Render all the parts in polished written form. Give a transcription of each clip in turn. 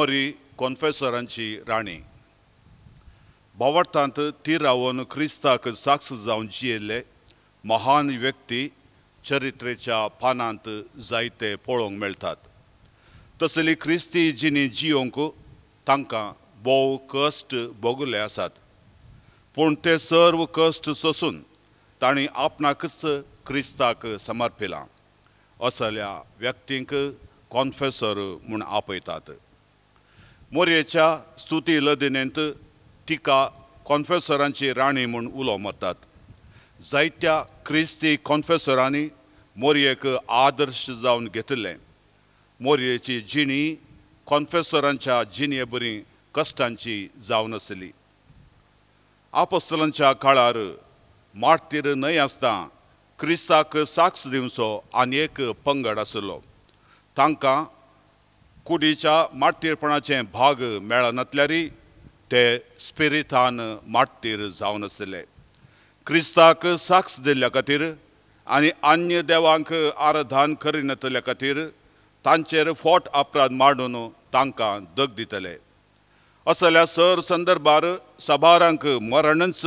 मोरी कॉन्फेसरांची राणी. भावार्थांत ती रावन क्रिस्ताक साक्ष जावन जियेल्ले महान व्यक्ती चरित्रेच्या पानांत जायते पळोवंक मेळटात. तसली क्रिस्ती जिणी जियोंक तांकां भोव कश्ट भोगले आसात, पूण ते सर्व कश्ट सोसून तांणी आपणाकच क्रिस्ताक समर्पिलां. असल्या व्यक्तींक कॉन्फेसर म्हूण आपयतात. मोरयेच्या स्तुती लदिनेंत तिका कॉन्फेसरांची राणी म्हूण उलो मारतात. जायत्या क्रिस्ती कॉन्फेसरांनी मोरयेक आदर्श जावन घेतिल्लें. मोरयेची जिणी कॉन्फेसरांच्या जिणये बरी कश्टांची जावन आसली. आपोस्तलांच्या काळार मार्तीर न्हय आसता क्रिस्ताक साक्ष दिवचो आनी एक पंगड आशिल्लो. तांकां कुडीच्या मार्तीरपणाचे भाग मेळनातल्यारी ते स्पिरितान मार्तीर जावन आशिल्ले. क्रिस्ताक साक्ष दिल्ल्या खातीर आनी अन्य देवांक आराधन करिनातल्या खातीर तांचेर फोट अपराध मांडून तांकां दग दितले. असल्या सर संदर्भार सभारांक मरणच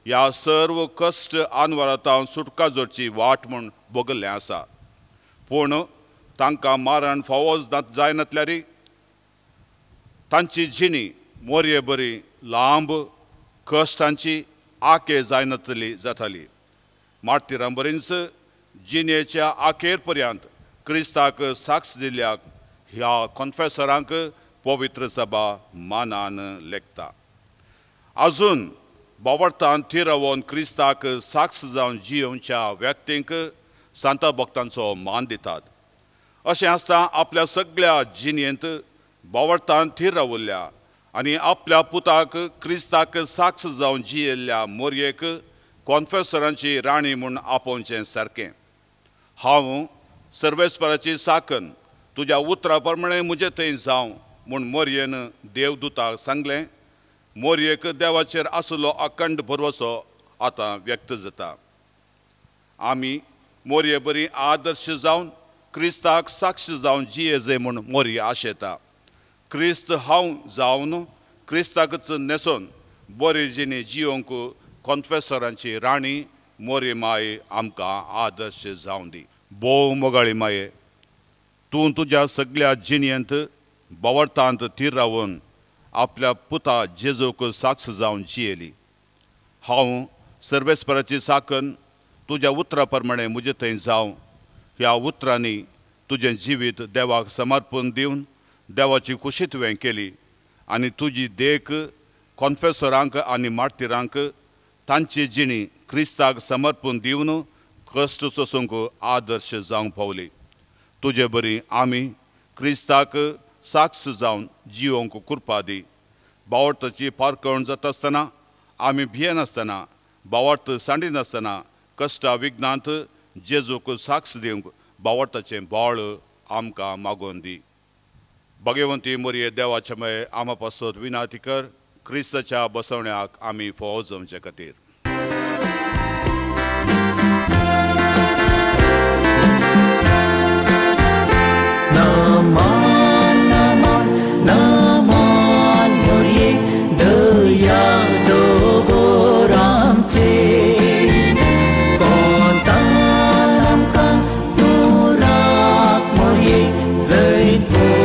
ह्या सर्व कश्ट आनवरांत सुटका जोडची वाट म्हूण भोगल्लें आसा. पूण तांकां मारण फावो जायनातल्यारी तांची जिणी मोरये बरी लांब कश्टांची आके जायनातली जाताली. मार्तीरां बरींच जिणेच्या आखेर पर्यंत क्रिस्ताक साक्ष दिल्ल्या ह्या कॉन्फेसरांक पवित्र सभा मानान लेखता. अजून बावडतान थिरावन क्रिस्ताक साक्ष जावन जियोवच्या व्यक्तींक सांता भक्तांचो मान दितात. अशें आसता आपल्या सगळ्या जिणेंत बावडतान थीर रावल्ल्या आनी आपल्या पुताक क्रिस्ताक साक्ष जावन जियेल्ल्या मोरयेक कॉन्फेसरांची राणी म्हूण आपोवचें सारकें. हांव सर्वेस्पराची साकन तुज्या उतरा प्रमाणें म्हजे थंय जावं म्हूण मोरयेन देवदूताक सांगलें. मोरयेक देवाचेर आशिल्लो अखंड भरवसो आतां व्यक्त जाता. आमी मोरये बरी आदर्श जावन क्रिस्ताक साक्ष जावन जियेजे म्हूण मोरये आशेता. क्रिस्त हांव जावन क्रिस्ताकच न्हेसोन बरी जिणी जियोंक कॉन्फेसरांची राणी मोरी माय आमकां आदर्श जावन दी. भोव मोगाळी माये, तूं तुज्या सगळ्या जिणेंत बावडतांत थीर रावन आपल्या पुता जेजूक साक्ष जावन जियेली. हांव सर्वेस्पराची साकन तुज्या उतरा प्रमाणें म्हजे थंय जावं ह्या उतरांनी तुजें जिवीत देवाक समर्पण दिवन देवाची खुशी तुवें केली आनी तुजी देख कॉन्फेसरांक आनी मार्तीरांक तांची जिणी क्रिस्ताक समर्पण दिवन कश्ट सोसूंक आदर्श जावंक पावली. तुजे बरी आमी क्रिस्ताक साक्ष जावन जियोंक कृपा दी. बावडताची पारकवण जाता आसतना आमी भियेनासतना बावडत सांडिनासतना कश्टा विघ्नांत जेजूक साक्ष दिवंक बावडताचें बळ आमकां मागोवन दी. भगवंती मोरये देवाचे मये आमा पासत विनाती कर क्रिस्ताच्या बसवण्याक आमी फोव जमचे खातीर. नमन नमन नमन मोरये दया दवर आमचे कोंतान आमकां तूं राख मोरये जैत.